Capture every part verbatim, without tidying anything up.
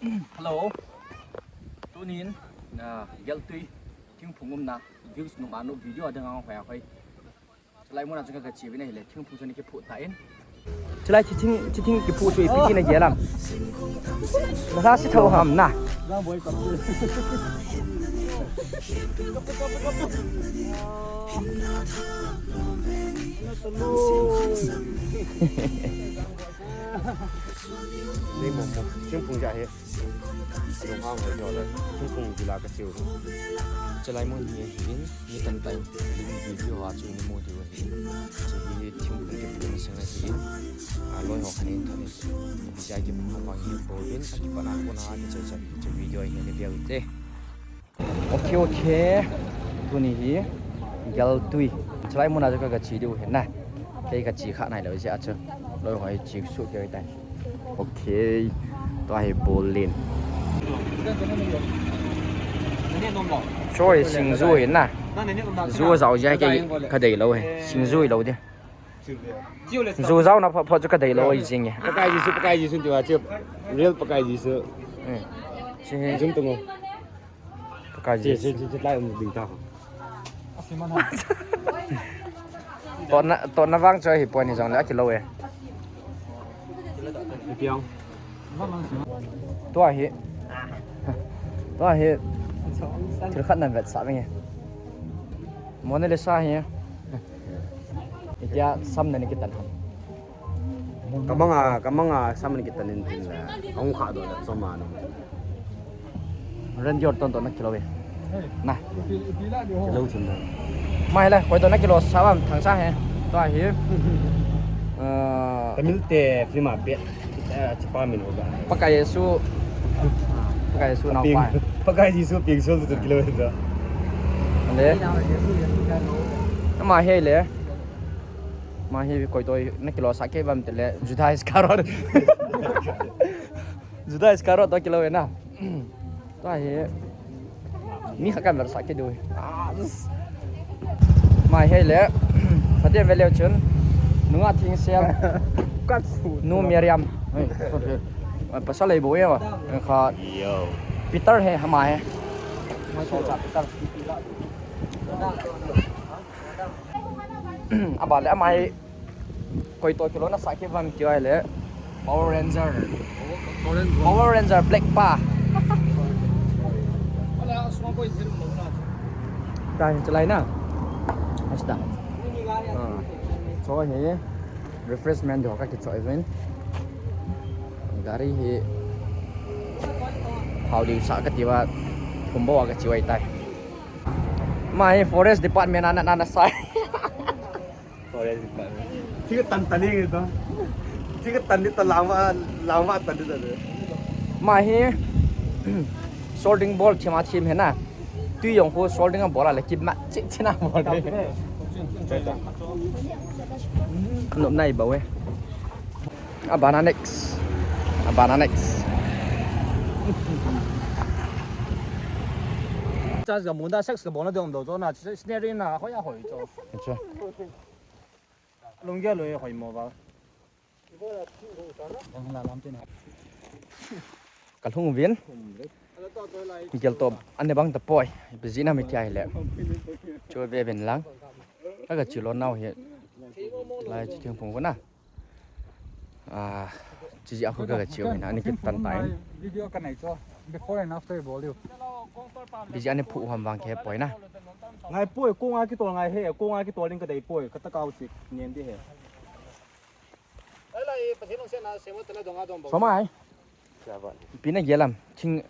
Hello. Tunin, na, Geltui, thingphung umna, views num anu video adang ang hoi hoi. Chulai muna chun ka kachi vin ahile, thingphung chun kiphu ta in. Chulai chi thing, chi thing kiphu chu ipi tina gelam. Na sa si tho ham na. Nei mo mo, thingphung ja he. Lung hang hoi jo le, thingphung bila kachiu. Chulai mun hi ahin, mi tamtah in video a chu namu diu ahi. Chu hi thingphung kiphu masang ahin. A loi ho khan in thon in. Bijai kiphu vang hi bol in, akipat a kona kichai chan chu video hi naveu hite. Ok, ok. Tuni hi Geltui. Chulai muna chu ka kachi diu ahi na. Kei kachi kha nailou jeh a chu. Loi ho hi chi suh kei tai. Ok. Tua hi bol lin. Sorry, singju hi na. Ju jao jeh a kei kadeilou hi. Singju hilou di. Ju jao na pha pha chu kadeilou hi jing e. Pakai Jesu, Pakai Jesu tiu a chu. Real Pakai Jesu. Hmm. Chi hi. Jum tungu. Pakai Jesu. Chi, chi, chi, lai um ding ta. Tona, tona vang chu hi poi ni jong le akilou e. Ipi ong. Tua hi. Tua hi. Thil khat nan vetsah venge. Mona Lisa hi. Itia sam nani kitan ham. Kamanga, kamanga sam nani kitan in tin la. Ahung kha do la soma no. Randy Orton to na kilou e. Na. Kilou chun na. Mai la, koi to na kilou sa bam thang sa he. Tua hi. Ah, Tamil te film a pet. Eh, chipa min ho ba. Pakai Jesu. Pakai Jesu nao pa. Pakai Jesu ping sol tu kilou da. Ande. Ama hi le. Ama hi koi to na kilou sa ke bam te le. Judas Iscariot. Judas Iscariot to kilou na. Tua hi. Mi kha kan ver sa ke du. Ah, yes. Mai hi le. Phaten ve leu chun. Nunga thing sel. Kat su. Nu Miriam. Hei, pasal lei bo ya. Kha. Yo. Peter he, ama he. Soldier Peter. Aba le ama hi. Koi to kilou na sa ke bam kio le. Power Ranger. Power Ranger. Power Ranger Black pa. Dai chulai na. Asta. Ah. Cho hi refreshment do ka kichoi vin. Gari hi hau diu sa kati uva thum bou kachi uva tai. Ama hi Forest Department a na, na, na sai. Forest Department. Thil katan tan ni to. Thil katan ni to, langma, langma tan ni to. Ama hi soldering bol thim a thim hi na. Tui jong khu soldering a bol a le kimat chi chi na bol. Nop nai bou e. Abana next. Abana next. Chance ga munda sex ga bolna dong do to na, scenery na hoi a hoi to. Acha. Lungge lo hoi mo ba. Dang la lam tin. Ka lhung uvin. Gel to, an ne bang ta poi. Ipi jeh ham itia hile. Chu ve uvin lang. Ka ga chi lo nau hi. Lai chi thing phung ko na. Ah, chi jeh a khu ka ga chi u hin, ani kitan tai. Video ka nei chu. Before and after bol diu. Ipi jeh a ni phu ham vang kahe poi na. Ngai poi, kong a kitol ngai he, kong a kitol ding ka dei poi, ka ta kau chi, nen di he. Somai. Ipi na gel ham, thing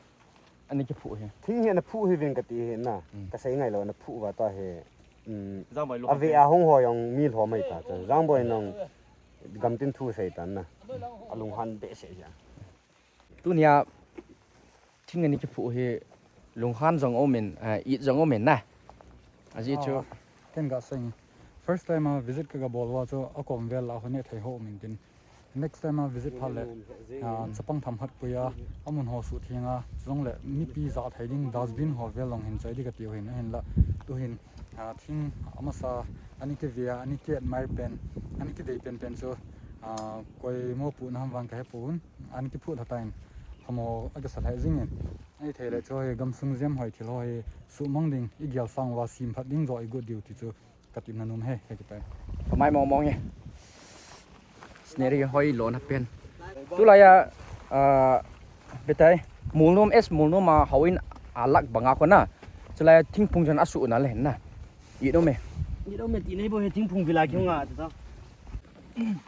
ani kiphu hi. Thing hi ana phu hi vin kati hi na. Hmm. Ka sei ngai lou ana phu uva ta hi. Hmm. Ave a hung ho jong mi lhom mai ta. Jangboi nong gamtin thu sei tan na. Alunghan behseh ja. Tunia thing ani kiphu hi lunghan jong um in, ah, it jong um in na. Ajeh chu. Ah, ken ga sei nge. First time a visit ka ga bol uva chu akom vel a hone thei ho um in tin. Next time a visit phat le, ah, chapang tham khat pui a, amun ho suhtheng a, chuleh mipi ja thei ding dustbin ho vel jong hin choi di kati u hin, ahinla, tuhin, ah, thing amasa, ani kive a, ani ki admire pen, ani kidei penpen chu, ah, koi mopohna ham vang kahe pon, ani kiphu lha tan. Kamo a kisa lheh jing in. Ahithei le chu hi gamsung jem hoi thil ho hi suhmang ding, i gel sang uva simphat ding joh i got diu ti chu ka tipna nom e, he kipe. Ka mai mong mong e. Scenery hoi lona pen. Tulai a, ah, betai, Molnom, S Molnom a houin a lak banga kona. Chulai a thingphung jan a suhna le na. I nom e. I nom e ti nei bo he thingphung vila kiu nga ta.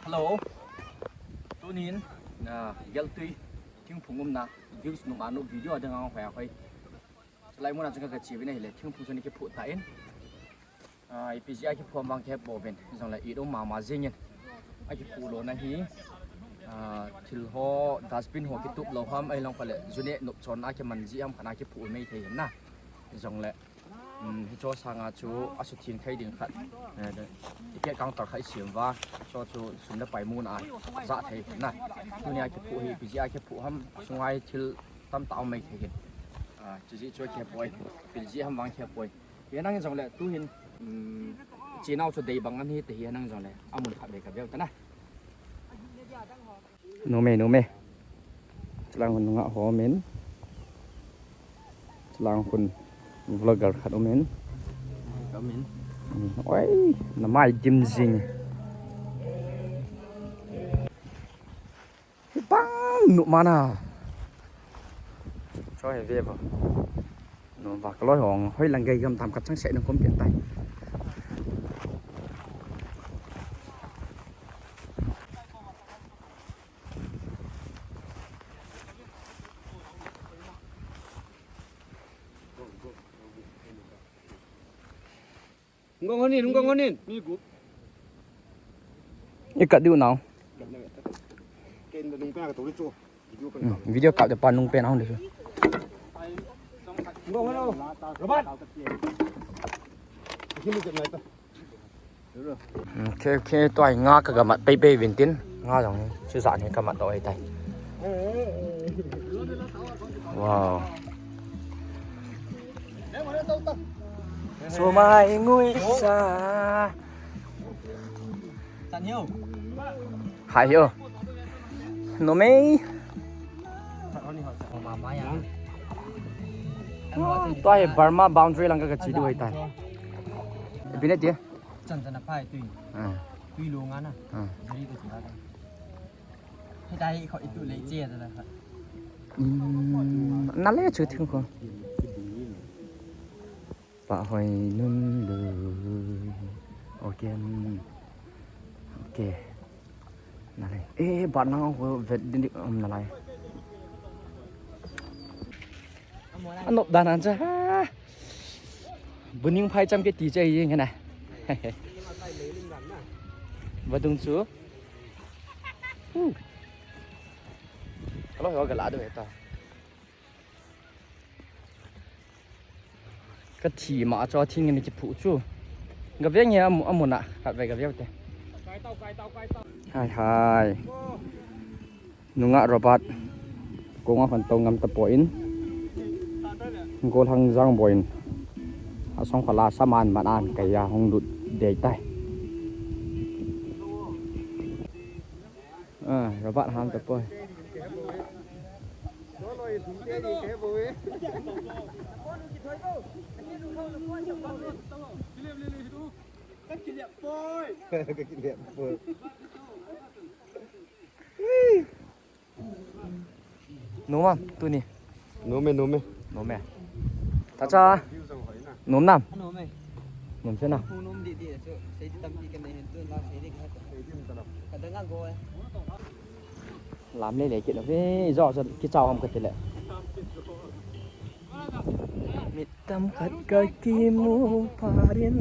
Hello. Tunin, ah, Geltui thingphung umna views nom a nom video a dang a hoi a hoi. Chulai muna chun ka che uvin ahile thingphung chu ana kiphuh tan. Ah, ipi jeh a kiphuh ham vang kahe pouvin. Jongle i nom mama jingin. A kiphuh lona hi, ah, thil ho, dustbin ho kitup lou ham, ahilou khat le, june nop chon a kiman jeh ham khat a kiphuh mai thei hin na. Jongle, um, hicho sanga chu a sutheng thei ding khat. Eh, ticket counter khat i sem uva. Hicho chu sum le pai muna a ja thei hin na. Tunia kiphuh hi, ipi jeh a kiphuh ham, sunga hi thil tamtah um mai thei hin. Ah, chu jeh chu kahe poi. Ipi jeh ham vang kahe poi. Hinang jongle, tuhin, um, chenau chu dei bang ahi, te hinang jongle, amun khat vei ka veu ta na. Nom e, nom e. Chulang hun nungah ho umin. Chulang hun vlogger khat umin. Ka umin. Um, oi, na mai dim jing. Hibang nom mana. Cho he ve vo. Nom va ka loi hong, hoi lang gai gam tam ka chang se nang kom pian tai. Hung gong honin, hung gong honin. Mi gup. I kat diu nau. Ken da nung pena ka tu ri chu. Video kan. Hmm, video kap de pa nung pena hung de chu. Hung gong honin. Robert. Hini jep nai ta. Okay, okay, tua hi nga ka gamat pei pei uvin tin. Nga jong chu ja ni ka mat doh ahitai. Wow. Sumai ngui sa. Hai hiu. Nom e. Tua hi Burma boundary lang ka, ka che diu ahitai. Ipi na ti? Chan chan a phai tui. Ah. Tui lo nga na. Ah. Jari ka che ha. Hitai kho itu le che da la kha. Hmm, na le chu thing kho. Pa hoi nun lu. Okay. Okay. Na le. Eh, ba nang ko vet din dik um na lai. Anop dan an cha. Buning phai cham ke ti cha yi ngana. Vadung chu. Hu. Hello, yo gala do eta. Ka thi ma cho thing ni ki phu chu. Ga veng ya amu, amu na. Ka ve ga ve te. Hai hai. Nungah Robert, kong a hon tong ngam tapon, Gollhang Jangboi'n, asong khala saman man an kaya hung lut dei tai. Ah, Robert ham tapoi. Ka kilep poi. Nom am, tuni. Nom e, nom e. Nom e. Tacha. Nom nam. Nom e. Nom se na. Nom di di chu. Sei di tampi kan nei hen tu la sei di ka. Ka dang a go e. Lam le le kit ve, jo jo ki chao ham ka ti le. Mit tam khat ka kimu parin.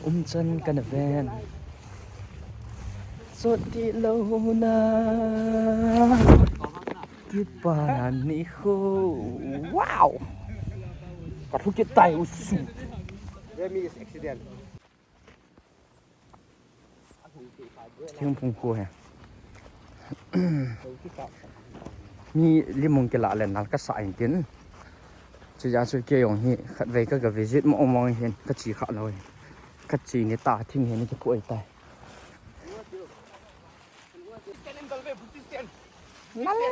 Umchan kana ven. Sot ti lo na. Kipa na ni ho. Wow. Ka thu kit tai u su. Remy is accident. Thingphung khu he. Mi limung kila le nal ka sa in tin. Chuja chu kei jong hi khatvei ka ga visit mo mo hin ka chi kha lo hi. Ka chi ni ta thing hi ni ki poi tai. Nale.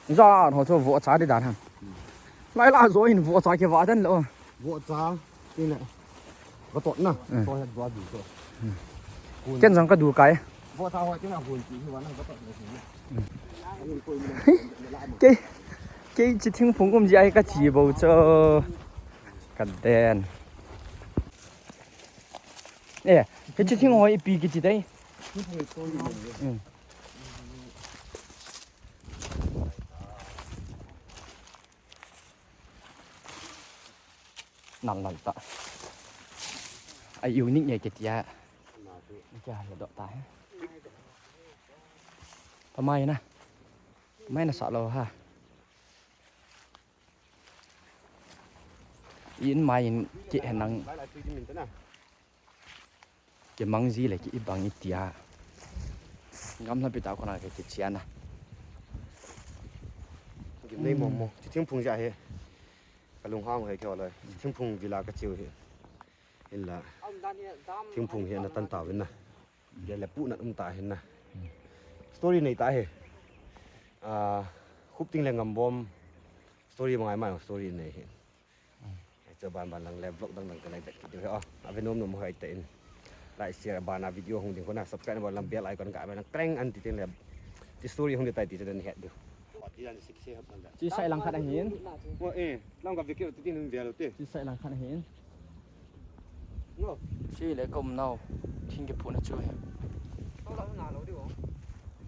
Za ho chu vohcha di dan ham. Lai la zo in vohcha kivah den lo. Vohcha, tin le. Vatot na. Hmm. Toh het vah di to. Ken jong ka du kai. Vohcha ho tin a hun ti hi va na vatot na. Kei, kei chi thingphung um ji ai ka chi bo cho. Ka den. Eh, kei chi thing ho ipi kichi tai. Hmm. Nal nal ta. Ai unique nge kitia. Kia le do ta he. Pamai na. Mai na sa lo ha. In mai in ke nang. Kei mang ji le kei bang itia. Gamla pita kona kei kichiana. Gimnei mo mo. Chi thingphung ja he. Ka lunghang he kei le. Chi thingphung villa ka chiu he. Inla. Thingphung he na tan ta vin na. Dia le pu na um ta hin na. Story nei ta he. Ah, khup ting le ngam bom. Story mangai mai story nei he. Cho ban ban lang le vlog dang dang ka lai vet kit diu he. Oh, ave nom nom hoi ta in. Like, share, ban a video hung ding kona subscribe na bol lam bell icon ka ave lang kreng an ti tin le. Ti story hung di tai ti chen het diu. Chi sai lang khat ahin. Mo eh, lang ka video ti tin hung vel te. Chi sai lang khat ahin. No. Chi le kom nau. Thing ke phuna chu he.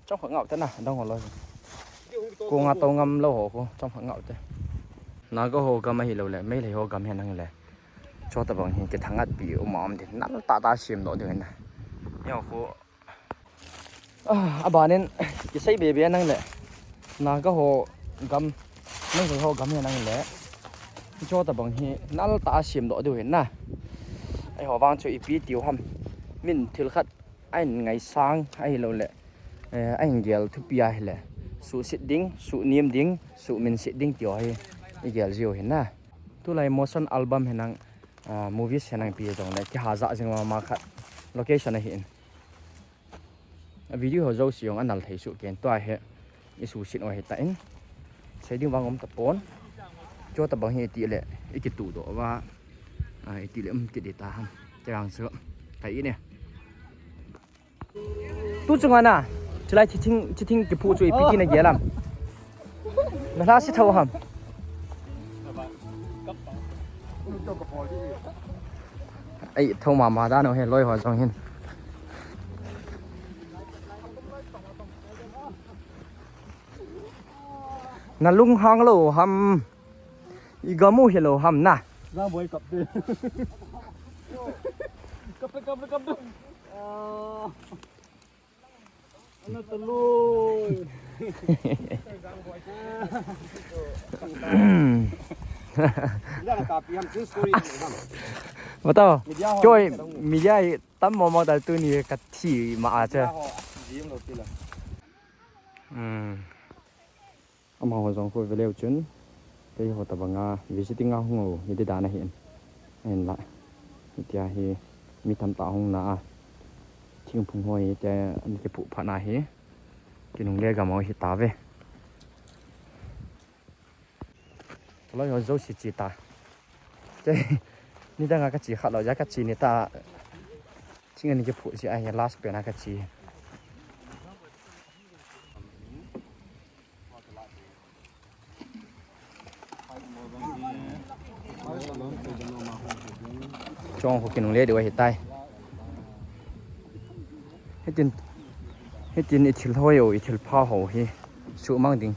Chong kha ngau ta na, dang ho lo. Ko nga to ngam lo ho ko, chong kha ngau te. Naga ho gam ahi lo le, Meitei ho gam he nang le. Cho ta bang hi kithang at pi um am din, nal ta ta sim do din na. Yo ko. Ah, abanin, kisei be be nang le. Naga ho gam, Meitei ho gam he nang le. Cho ta bang hi, nal ta sim do din na. Ai ho bang chu ipi tiu ham. Min thil khat a in ngaisang ahi lo le, eh, a in gel thupi ahi le, suhset ding, suhnem ding, suhminset ding ti ho hi i gel jiu hin na. Tulai motion album hi nang, ah, movies hi nang pi jong le, kiha ja jing mama khat location ahi in. A video ho jouse jong a nal thei suh ken tua hi. I suhset u ahi ta in. Sei ding vang um ta pon. Cho ta bang hi ti le, i kitu do va. A, i ti le um kit di ta ham. Te vang chu. Kai i ne. Tu chunga na. Chilai chi thing, chi thing kiphu chu ipi ti na gel am. Na hla si tho ham. Ai, tho mama dan u he loi ho jong hin. Na lunghang lo ham. I gam u hi lo ham na. Jang boi kap de. Kap de, kap de, kap de. Ah. Ana taloi. Jang tapi ham, true story ham. Batao. Media ho. Choi, media hi tam mo mo ta tuni ka thi ma a cha. Media ho, jing lo ti la. Hmm. Amaho jong khu veleu chun, keiho tabanga visiting a hung u, hiti dan ahin. Ahinla, hitia hi mi tamtah hung na a, thingphung ho hitia an kiphuh phat na hi, kinungle gam u hitave. Loi ho jouse che ta. Te, nidang a kache kha lou, ja kache ni ta. Thing an kiphuh che ahi, last pen a kache. Chong khu kinungle diu ahitai. Hitin, hitin i thil hoi u, i thil pha ho hi suhmang ding.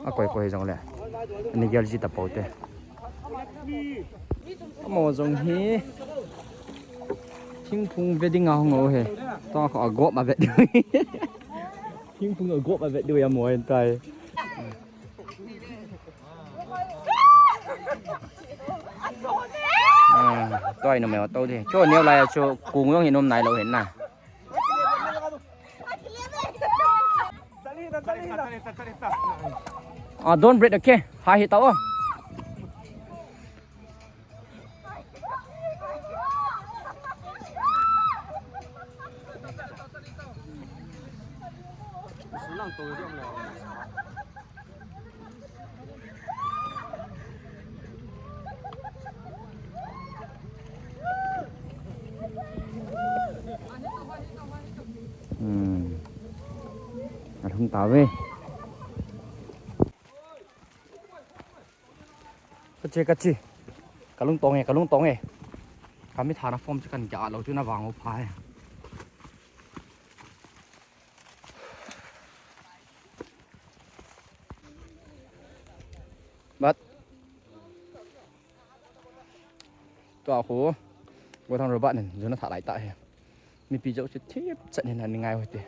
A koi koi jong le. Ani gel ji ta pou te. Amaho jong hi. Thingphung ve ding a hung u hi. Tua kho a gop a ve diu. Thingphung a gop a ve diu ya mo en tai. Ah, toi no me to de. Cho neo lai cho kung yong hi nom nai lo hin na. Ah, don't break, okay? Ha hi ta o. Hmm. Alhung tave. Kachi, kachi. Kalung tong e, kalung tong e. Kami thana form chu kan ja lo chu na vang u pha e. But tua khu, go thang robot nen, juna tha lai ta he. Mipi jo chu thip chat nen an ngai hote.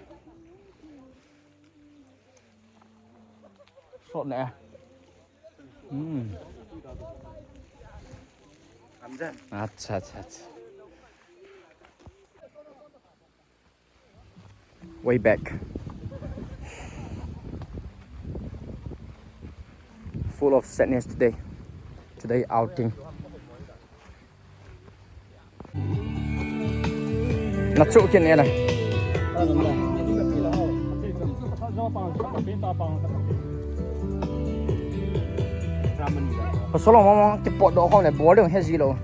Sot ne. Hmm. Acha, acha, acha. Way back. Full of sadness today. Today outing. Na chu kin e la. Pasal mama kipot do khom le bol ding he ji lo.